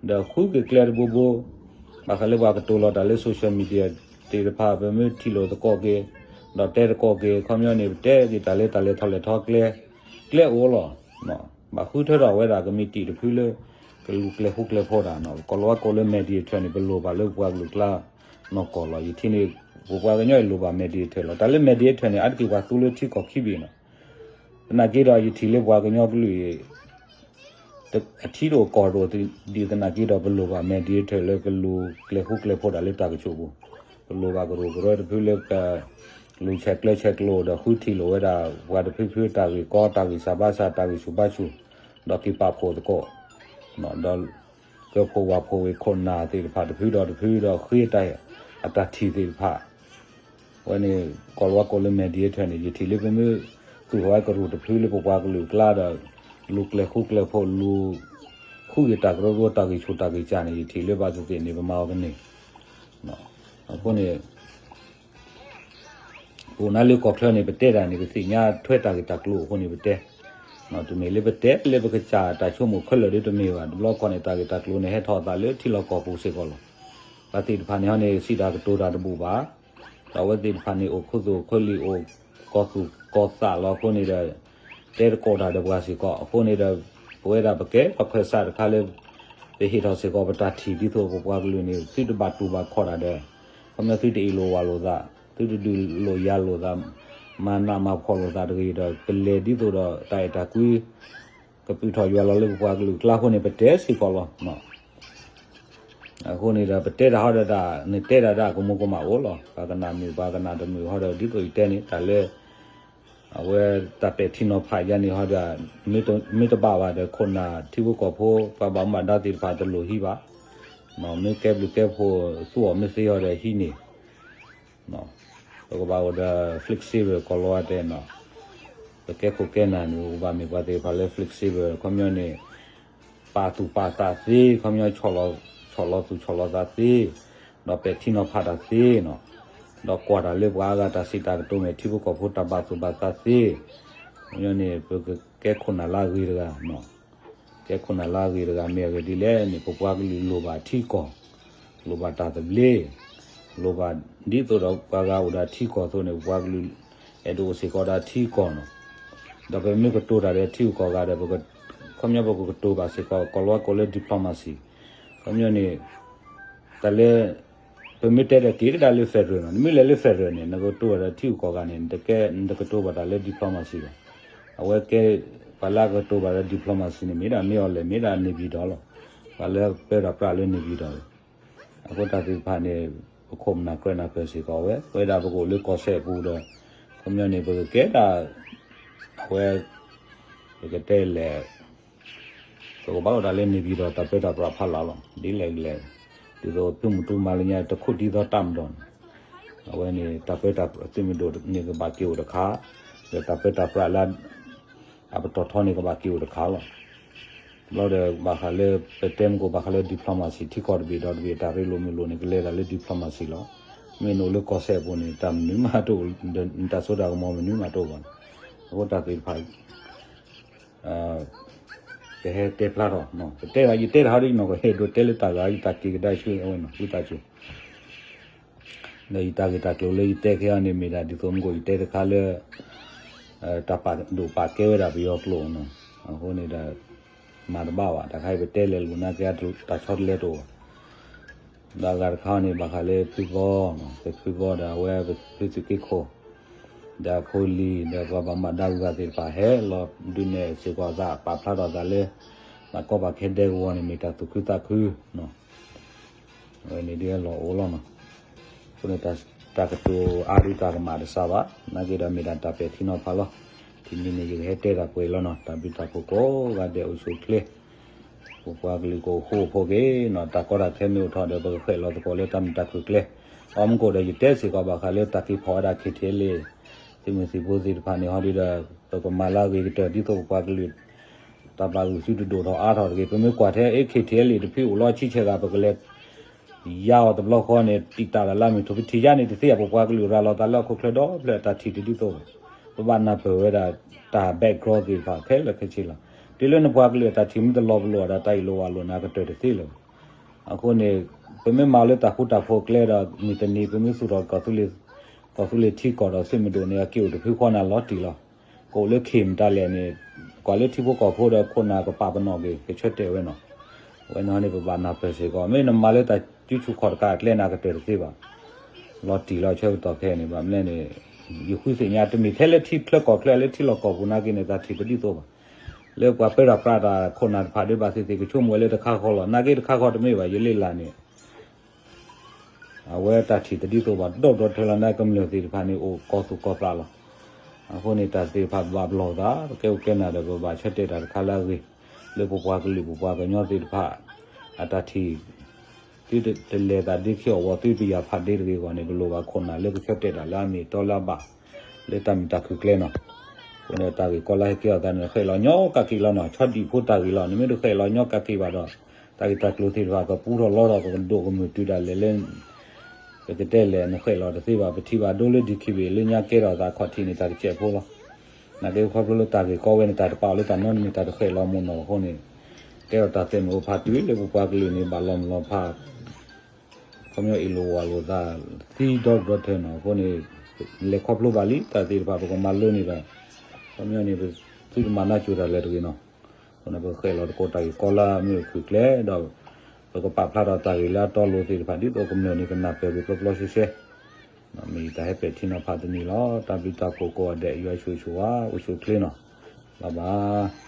ဒီးဃုက့ၤကျဲတဘိဘိ, ဘၣ်ဃးလၢပှၤကတိၤလီၤတၢ်လၢ social media သ့ၣ်တဖၣ် ပမ့ၢ်ထံၣ်လိာ်သကိးက့ၤ, ဒီးတဲသကိးက့ၤ ခီပညီန့ၣ် ပတဲက့ၤတၢ်လၢတၢ်လဲၤထီၣ်လဲၤထီကျဲ, ကျဲအိၣ်လီၤ. ဘၣ်ဃုထၢထီၣ်ဝဲဒၣ်ကမံးတံာ်တဖုလၢ ကလူၤကျဲၤဃူကျဲၤဖိးတၢ်နီၤ, ကိးလီၤဝဲကိးလၢ mediator န့ၣ် ပလိၣ်ဘၣ်လၢပပှၤကလုာ်ကျါနီၢ်ကီၢ်လီၤ. ယထံၣ်န့ၣ် ပပှၤကညီအံၤလိၣ်ဘၣ် mediator လီၤ. တၢ်လၢ mediator န့ၣ် အါတက့ၢ်ပှၤသူလၢထံကီၢ်ခံဘ့ၣ်နီၤ. သနာ်က့ဒီး ယထံၣ်လၢပှၤကညီကလုာ်အံၤ အထံတအိၣ်ကီၢ်တအိၣ် ဒ်သနာ်က့ဒီး ပလိၣ်ဘၣ် mediator လၢကလူၤကျဲၤဃူကျဲၤဖိးတၢ်လၢတၢ်ကစီၣ်ပူၤ, ပလိၣ်ဘၣ်ကရူၢ်ကရၢတဖုလၢက လူၤဆဲးကျၢဆဲးကျိးဒီးဃုထံၣ်လိာ်ဝဲဒၣ် ပှၤတဖုဖုတၢ်ဂ့ၢ်ကီ တၢ်ဂ့ၢ်စၢ်ဘါစၢ် တၢ်ဂ့ၢ်ဆူးဘါဆူး, ဒီးက့ၤပာ်ဖှိၣ်သကိး, ဒီး ကၢဖှိၣ်ဝၣ်ဖှိၣ်ဝ့ၤခိၣ်နၢ်သ့ၣ်တဖၣ်တဖုဒီးတဖုဒီးဃ့တၢ် အတၢ်ထံၣ်သ့ၣ်တဖၣ် ဝဲန့ၣ် ကိးလီၤဝဲကိးလၢ mediator န့ၣ် ယထံၣ်လၢပမ့ၢ်သူၣ်ထီၣ်ဝဲကရူၢ်တဖုလၢပပှၤကလုာ်အကျါဒီး လူၤကျဲၤဃူကျဲၤဖိး လူၤ ဃုက့ၤတၢ်ကရၢကရိတၢ်ဂ့ၢ်ဆူးတၢ်ဂ့ၢ်စၢ်န့ၣ် ယထံၣ်လၢဘၣ်သ့ၣ်သ့ၣ်န့ၣ် ပမၤအီၤကန့ၢ်. အဃိန့ၣ် ပအိၣ်နၤလၢကီၢ်ချၢန့ၣ် ပတဲတၢ်န့ၣ် ပသ့ၣ်ညါထွဲတၢ်ဂ့ၢ်တၢ်ကျိၤအဃိန့ၣ်ပတဲ, တမ့ၢ်လၢပတဲလၢပကစၢ်တၢ်ဆိကမိၣ်ခဲလၢာ်ဒ်တမ့ၢ်ဘၣ်. တဘျီခီန့ၣ် တၢ်ဂ့ၢ်တၢ်ကျိၤန့ၣ် ဟဲထီၣ်အသးလၢထံလီၢ်ကီၢ်ပူၤစ့ၢ်ကီးလီၤ. ပှၤသ့ၣ်တဖၣ်န့ၣ်ဟီန့ၣ် စံးတၢ်ကတိၤတၢ်တဘူၣ်ဘၣ်. ဒီးအဝဲသ့ၣ်တဖၣ်န့ၣ် အိၣ်ခူသူၣ်အိၣ်ချ့လံ အိၣ်ကီၢ်သူၣ်ကီၢ်သးလီၤအဃိန့ၣ်ဒီး တဲသကိးတၢ်ဒီးပှၤစ့ၢ်ကီး. အဃိန့ၣ်ဒီး ပဝဲဒၣ်ပကဲပှၤခွဲးစးတခါလၢ ပဟ့ၣ်ထီၣ်စ့ၢ်ကီးပတၢ်ထံၣ်ဒ်သိးပပှၤကလုာ်န့ၣ် သုတဘၣ်တူၢ်ဘၣ်ခီၣ်တၢ်ဒီး ခီပညီသုတအ့ၣ်လိာ်ဝၤလိာ်သး, သုတဒုးလိာ်ယၤလိာ်သး, မၤနးမၤဖှီၣ်လိာ်သးတဂ့ၤဒီး ကလဲၤဒ်သိးဒီးတၢ်အဲၣ်တၢ်ကွံ ကပုာ်ထီၣ်ယွၤလီၤလၢပပှၤကလုာ်အကျါအဃိန့ၣ် ပတဲစ့ၢ်ကီးလီၤ. အဃိန့ၣ်ဒီး ပတဲတၢ်ဟီဒီးတၢ် နတဲတၢ်ဒၣ်ကမူၤကမၣ်အိၣ်လီၤ. ပှၤကနၣ်မုာ်ပှၤကနၣ်တမုာ်ဟီဒီး ဒ်သိးယတဲန့ၣ် တၢ်လၢ အဝဲတၢ်ပဲာ်ထံနီၤဖးယါန့ၣ်ဟီဒီး မ့ၢ်တဘၣ်ဘၣ်ဒီး ခိၣ်နၢ်ထံဖိကီၢ်ဖိ ပှၤဘၣ်မူဘၣ်ဒါသ့ၣ်တဖၣ်တလိၣ်ဟံးဘၣ်. မ့ၢ်ကဲဘျုးကဲဖှိၣ်သူအီၤမ့ၢ်သ့ဟီဒီးဟံးန့ၢ် ပကဘၣ်အိၣ်ဒီး flexible ကီၤလီၤတဲနီၤ, ပကဲခိၣ်ကဲနၢ်န့ၣ် အိၣ်ဘၣ်မ့ၢ်ပှၤသ့ၣ်တဖၣ်လၢ flexible ခီပညီန့ၣ် ပာ်သူၣ်ပာ်သးသ့, ခီပညီ ဆီၣ်လီၤသူၣ်ဆီၣ်လီၤသးသ့, ဒီးပဲာ်ထံနီၤဖးတၢ်သ့နီၤ, ဒီးကွၢ်တၢ်လၢပှၤအါဂၤတၢ်စံးတၢ်ကတိၤမ့ၢ်ထံဖိကီၢ်ဖိတၢ်ဘၣ်သူၣ်ဘၣ်သးသ့, ခီပညီန့ၣ် ပကကဲခိၣ်နၢ်လၢအဂ့ၤတဂၤ ကဲခိၣ်နၢ်လၢအဂ့ၤတဂၤမ့ၢ်အဂ့ၤဒ်လဲၣ်န့ၣ် ပပှၤကလုာ်လိၣ်ဘၣ်ထံကီၢ်, လိၣ်ဘၣ်တၢ်သဘျ့, လိၣ်ဘၣ်ဒ်သိးဒီးပှၤဂၤအိၣ်ဒီးထံကီၢ်အသိးန့ၣ် ပပှၤကလုာ်အဲၣ်ဒိးအိၣ်စ့ၢ်ကီးဒီးထံကီၢ်နီၤ, ဒီးပမ့ၢ်ကတိၤတၢ်ဒီးထံဂုၤကီၢ်ဂၤဒီး ခီပညီပကကတိၤဘၣ်စ့ၢ်ကီး ကီၤလၤဝါကိးလၢ diplomacy, ခီပညီန့ၣ် တၢ်လၢ ပမ့ၢ်တဲဒီးက့ၤကဒါလၢ federal နီၤ, နမ့ၢ်လဲၤလၢ federal န့ၣ် နကတိၤဘၣ်ဒီးထံဂုၤကီၢ်ဂၤန့ၣ် နတကတိၤဘၣ်တၢ်လၢ diplomacy ဘၣ်. အဝဲကဲ ပှၤလၢအကတိၤဘၣ်ဒီး diplomacy န့ၣ် မ့ၢ်ဒၣ်မ့ၢ်အီၤလဲၣ် မ့ၢ်ဒၣ် နေပြည်တော် လီၤ. ပှၤလၢပၢတၢ်ပြးလၢ နေပြည်တော် လီၤ. အဃိတၢ်သ့ၣ်တဖၣ်န့ၣ် ပခိၣ်ပနၢ်ကြၢးနၢ်ပၢၢ်စ့ၢ်ကီးဝဲ ပဝဲဒၣ်ပကအိၣ်လၢကီၢ်စဲၣ်အပူၤဒီး ခီပညီန့ၣ် ပကကဲဒၣ် အဝဲ ပကတဲလဲၣ် ပကဘၣ်အိၣ်တၢ်လၢ နေပြည်တော် တၢ်ပၢတၢ်ပြးဖးလီၤလီၤ. ဒ်လဲၣ်လဲၣ် ဒ်သိးသုးမုၢ်တူမၤလၢညါ တခိၣ်ဒ်သိးတၢ်မတီၢ်န့ၣ် အဝဲန့ၣ် တၢ်ပၢတၢ်ပြး သုးမုၢ်ဒိၣ်န့ၣ်ကဘၣ်က့ၤအိၣ်တခါ, ဒီးတၢ်ပၢတၢ်ပြးလၢ အပတီၢ်ထီန့ၣ်ကဘၣ်က့ၤအိၣ်တခါလီၤ. ဘျီဒီးဘၣ်ဃးလၢ ပတဲမ့ၢ်ကအိၣ်ဘၣ်ဃးလၢ diplomacy ထံကီၢ်တဘ့ၣ်ဒီးတဘ့ၣ် တၢ်ရ့လိာ်မုာ်လိာ်န့ၣ် ကလဲၤတၢ်လၢ diplomacy လီၤ. မ့ၢ်နအိၣ်လၢကီၢ်စဲၣ်အပူၤန့ၣ် တၢ်မနုၤမးတအိၣ်, တၢ်စိတၢ်ကမီၤမနုၤမးတအိၣ်ဘၣ်. အဃိတၢ်သ့ၣ်တဖၣ် ကဟဲတဲဖျါထီၣ်, ကတဲဒၣ် ယတဲတၢ်ဟီဒ်နီၢ်ကီၢ်ဟဲဒိးတဲလၢတၢ်ဂၤ ယတၢ်က့ၤကဒါဆူအဝဲနီၤ ဝံသးစူၤ ဒီးယတၢ်ဂ့ၢ်တၢ်ကျိၤလၢယတဲခဲအံၤန့ၣ် မ့ၢ်ဒၣ်ဒ်သိးမ့ၢ်ကအိၣ်ယတဲတခါလၢ တၢ်ပာ်ဒိၣ်ပာ်ကဲဝဲဒၣ်ပယီၤကျိာ်နီၤ, အဃိန့ၣ်ဒီး မၤတဘၣ်ဘၣ် တၢ်ခါအံၤပတဲလဲၤလိာ်နာ်က့ တၢ်ဆီတလဲတအိၣ်ဘၣ်. ဒီးအဂၤတခါန့ၣ် ဘၣ်ဃးလၢဖုဘီ, ဖုဘီဒီးအဝဲဖုသုးက့ခိၣ်, ဒီးအဖိလံၤ ဒီးပှၤဘၣ်မူဘၣ်ဒါဂုၤဂၤသ့ၣ်တဖၣ်ဟဲလီၤဒုးနဲၣ်စ့ၢ်ကီးအသး ပာ်ဖျါထီၣ်အသးလၢ ဘၣ်ကီဘၣ်ခဲဒဲကဝီၤန့ၣ် မ့ၢ်တၢ်သူၣ်ခုသးခု ဝဲန့ၣ်ဒ်အလီၢ်အိၣ်လီၤနီၤ. အဃိန့ၣ် တၢ်ကတိၤအါဒုးတၢ်ကမၣ်တစှၤဘၣ်, နာ်က့ဒီးမ့ၢ်ဒၣ်တၢ်ပဲာ်ထံနီၤဖးလီၤ. ထံၣ်န့ၣ်န့ၣ် ယကဟဲတဲတၢ်ပှဲၤလီၤနီၤ. တၢ်ဘျုးတၢ်ဖှိၣ်ကိးဂၤဒဲးအိၣ်ဆူၣ်အိၣ်ချ့, ပပှၤကလုာ်ကအိၣ်ဃူအိၣ်ဖိးက့ၤနီၤ. တၢ်ကီတၢ်ခဲမ့ၢ်အိၣ်ထီၣ်ဒီး ပကဃဲၣ်လီၤသကိးလၢတၢ်မုာ်တၢ်ခုၣ်ကျဲ, အီမ့ၢ်ကအိၣ်ဒီး ယတဲစ့ၢ်ကီးဘၣ်ဃးလၢတၢ်က့ၤဖီၣ်ဝဲဒၣ် ခ့ထံလ့ သုးမုၢ်သံၣ်ဘိသ့ၣ်တဖၣ်န့ၣ် ဟီဒုဒီး ပကမၤလၢအဂ့ၤကတၢၢ် ဒ်သိးပပှၤကလုာ် တၢ်ဘၣ်ဂုာ်သုတဒိၣ်ထီၣ်အါထီၣ်တဂ့ၤ. ပမ့ၢ်ကွၢ်ထဲ K T L A တဖုအိၣ်လီၤဆံဆဲးဂၤ ပကလဲၤ ယါအီၤတဘျီဃီန့ၣ် တံာ်တာ်ဒၣ်လၢအမုၢ်ထူၣ် ပထံၣ်ယါန့ၣ်တသ့ ပပှၤကလုာ်ရၤလီၤသးလၢဟီၣ်ခိၣ်ချၢဒီဖျၢၣ် အတၢ်ထံၣ်တဒ်သိးဘၣ်. ပဘၣ်နၢ်ပၢၢ်ဝဲဒၣ် တၢ် background သ့ၣ်တဖၣ်ခဲလၢာ်ခဲဆ့လီၤ. တုၤလၢနပှၤကလုာ်အတၢ်ထံၣ်မ့ၢ်တလီၤပလိာ်ဒီး တၢ်အ့ၣ်လိာ်ဝးလိာ်န့ၣ် အကတၢၢ်တသ့လၢၤဘၣ်. အဃိန့ၣ် ပမ့ၢ်မၤလၢတၢ်ဃူတၢ်ဖိးအကျဲဒီး မုၢ်တနံၤ ပမ့ၢ်သူၣ်ထီၣ် ကီၢ်သူလ့ၤထံကီၢ်ဒီး သုးမုၢ်ဒိၣ်န့ၣ် အက့ၢ်အိၣ်တဖုဃီန့ၣ်လီၤတံၢ်လီၤ. ကအိၣ်လၢ ခ့ၣ် မတၤလဲၣ်န့ၣ် ကွၢ်လၢထံဖိကီၢ်ဖိဒီး ခိၣ်နၢ်ကပာ်ပနီၣ်က့ၤ ကဆၢတဲာ်ဝဲနီၤ. အဝဲန့ၣ်န့ၣ် ပဘၣ်နၢ်ပၢၢ်စ့ၢ်ကီး မ့ၢ်နမၤလၢတၢ်စုဆူၣ်ခီၣ်တကးအကျဲန့ၣ် အကတၢၢ်တသ့ဘၣ်. လီၤတံၢ်လီၤဆၢကတီၢ်ခဲအံၤန့ၣ် ဘၣ်မနုၤလဲၣ်န့ၣ် ယဃုသ့ၣ်ညါ တမ့ၢ်ထဲလၢထံချၢကီၢ်ချၢ လၢထံလီၢ်ကီၢ်ပူၤနာ်က့န့ၣ် တၢ်ထံၣ်တဒ်သိးဘၣ်. လၢပှၤပၢတၢ်ပြးတၢ်ခိၣ်နၢ်တဖၣ်ဒီး ဘၣ်သ့ၣ်သ့ၣ်ကဆိကမိၣ်ဝဲလၢတခါဃီလီၤ. နာ်က့တခါဃီတမ့ၢ်ဘၣ် ယလ့လၢ်န့ၣ် အဝဲတၢ်ထံၣ်တဒ်သိးဘၣ် ဒီဒီထၢလီၤ နာ်ကမျၢၢ်သ့ၣ်တဖၣ်န့ၣ် အိၣ်ကီၢ်သူၣ်ကီၢ်သးလီၤ. အဃိန့ၣ် တၢ်သ့ၣ်တဖၣ်ဘၣ်ဘျီၣ်သး ပကဲအိၣ်ကဲနၢ်ဒီး ပဘၣ်ဆၢတဲာ်တၢ်တခါလၢအဂ့ၤ လၢပပှၤကလုာ် ပပှၤကညီသ့ၣ်တဖၣ် အတၢ်ထံၣ် သုတလဲၤသးဒ့ခံအီၤဝီၤ သုပယၢ်ဖးဒ့တဂ့ၤအဂီၢ်န့ၣ် ပလိၣ်ဘၣ်ခိၣ်နၢ်လၢကဆၢတဲာ်တၢ်လၢအမ့ၢ်အတီလၢအဘၣ် လၢတၢ်မုာ်တၢ်ခုၣ်ကျဲနီၤ. အဃိန့ၣ် တၢ်ဂ့ၢ်ကီလၢဟဲကဲအီၤသးန့ၣ် ဃဲးလီၤညီကးက့ၤလီၤနီၤ. ဆီဒံၣ်ဖိတၢ်ဂ့ၢ်လီၤ. နမ့ၢ်တဃဲးလီၤညီကးက့ၤဘၣ်ဒီး တၢ်ဂ့ၢ်တၢ်ကျိၤသ့ၣ်တဖၣ် ကပူထီၣ်လီထီၣ် ကကဒိၣ်ကမုာ်တုၤဒၣ်လဲာ်လၢ ပကတဲလဲၣ် နဃဲးလီၤတသ့ဘၣ်. ပထံၣ်ဘၣ်ဒိလၢ ဒံၣ်ခံဘ့ၣ် လၢညါကဲထီၣ်သးခီၣ်ထံးန့ၣ် တၢ်တစဲးဖိလီၤ. နာ်က့ခီဖျိလၢတၢ်ဂ့ၢ်ကီဝဲန့ၣ် တၢ်တပာ်အီၤလၢတၢ်နီတမံၤ တၢ်တဃဲးလီၤမ့ၢ်နီၤ. အဃိန့ၣ် ကဲထီၣ်တၢ်သဲးမုၢ်အိၣ်ဖးတုၤလၢပပှၤကလုာ်န့ၣ် ဘၣ်လီၤမုၢ်လီၤဖး ခီပညီအ့ၣ်လိာ်ဝီၤလိာ်သး သံဒီဒီထၢနီၤ. အဃိန့ၣ် လဲၤခီဖျိဘၣ်လံ တၢ်သ့ၣ်တဖၣ် ပကမၤလိန့ၢ်ဘၣ်. ခီပညီန့ၣ် ပသုတမၤနၢ်ကၠိတၢ်လၢတဂ့ၤနီၤ. အဃိန့ၣ် ပဃဲးလီၤသကိးတၢ်ဂ့ၢ်ကီလၢအမ့ၢ်အိၣ်ခုၣ်ကျဲဒီး ပကပာ်ဖျါထီၣ်တၢ်ဂ့ၢ်လၢအတီအလိၤသ့ၣ်တဖၣ် ဒ်သိးကမျၢၢ်န့ၣ် ကနၢ်ပၢၢ်က့ၤပျီပျီရှဲရှဲ. မ့ၢ်ယတၢ်ဟဲပဲာ်ထံနီၤဖးတနံၤလီၤ. တၢ်ဘျုးတၢ်ဖှိၣ်ကိးဂၤဒဲး ယွၤဆိၣ်ဂ့ၤဆိၣ်ဝါ အိၣ်ဆူၣ်အိၣ်ချ့နီၤ. ဘၣ်ဘၣ်.